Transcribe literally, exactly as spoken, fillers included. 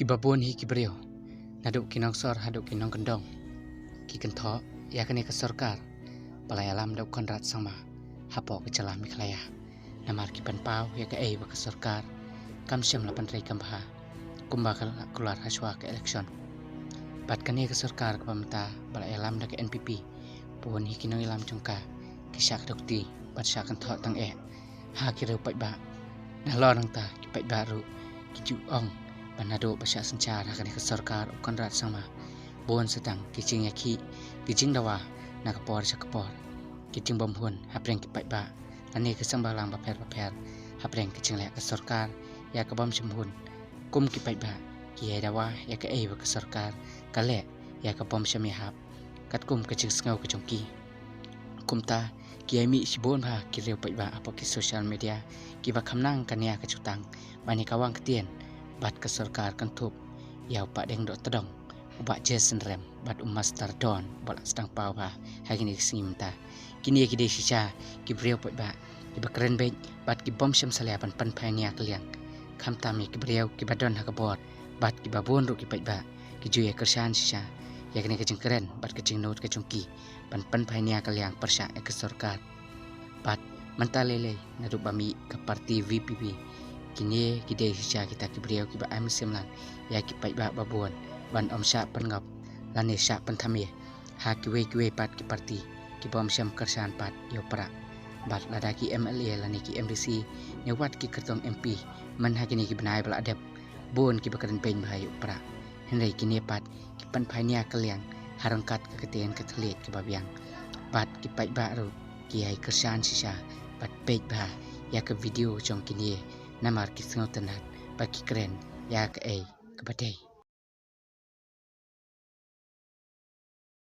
Ba bun hi ki briew, naduh ki nongsor haduh ki nongkyndong, ki kynthoh ïa kane ka sorkar ba la ïalam da u Conrad Sangma hapoh ka jylla Meghalaya. Namar ki pynpaw ïa kaei ba ka sorkar kam shym la pyntrei kam bha kumba ka la kular hashwa ka election. Bad kane ka sorkar kaba mynta ba la ïalam da ka N P P, bun hi ki nongïalam jong ka ki shah kdew kti bad shah kynthoh tang eh ha ki riew paidbah. Nalor nangta ki paidbah ruh ki ju ong ba naduh ba shah synshar ha kane ka sorkar u Conrad Sangma, bun sa tang ki jingïakhih, ki jingdawa na ka por sha ka por, ki jingbymhun hapdeng ki paidbah lane ki sengbalang bapher bapher hapdeng ki jingleh ka sorkar ïa ka bym shym hun. Kum ki paidbah ki ïai dawa ïa kaei ba ka sorkar ka leh ïa ka bym shym ïahap katkum ka jingsngew ka jong ki. Kumta ki ïai mih shibun bha ki riew paidbah hapoh ki social media kiba kham nang ka nia ka jutang ban ïa ka wang ktien bad ka sorkar kynthup ïa u Pahdeng Dohtdong, u Bah Jason Rem bad u Master Don ba la sdang paw bha ha kine ki sngi mynta. Kine ki dei shisha ki briew paidbah kiba kren beit bad ki bym shym salia ban pynphai nia ka liang. Khamtam ïa ki briew kiba don ha ka bor bad kiba bun ruh ki paidbah ki ju ïa kyrshan shisha ïa kane ka jingkren bad ka jingnote ka jong ki ban pynphai nia ka liang pyrshah ïa ka sorkar. Bad mynta lei lei naduh ba mih ka party V P P, kine ki dei shisha kita ki briew kiba ai mynsiem lang ïa ki paidbah ba bun ban ym shah pynngop lane shah pynthame ha kiwei kiwei pat ki party ki bym shym kyrshan pat ïa u Prah. Bad lada ki M L A lane ki M D C ne wat ki kyrtong M P myn ha kine ki bnai ba la dep, bun kiba kren beiñ bha ïa u Prah. Hynrei kine pat ki pynphai nia ka liang ha ryngkat ka ktien ka thylliej kaba biang. Bad ki paidbah ruh ki ïai kyrshan shisha bad peit bha ïa ka video jong kine namar ki sngewtynnat ba ki kren ïa kaei kaba dei.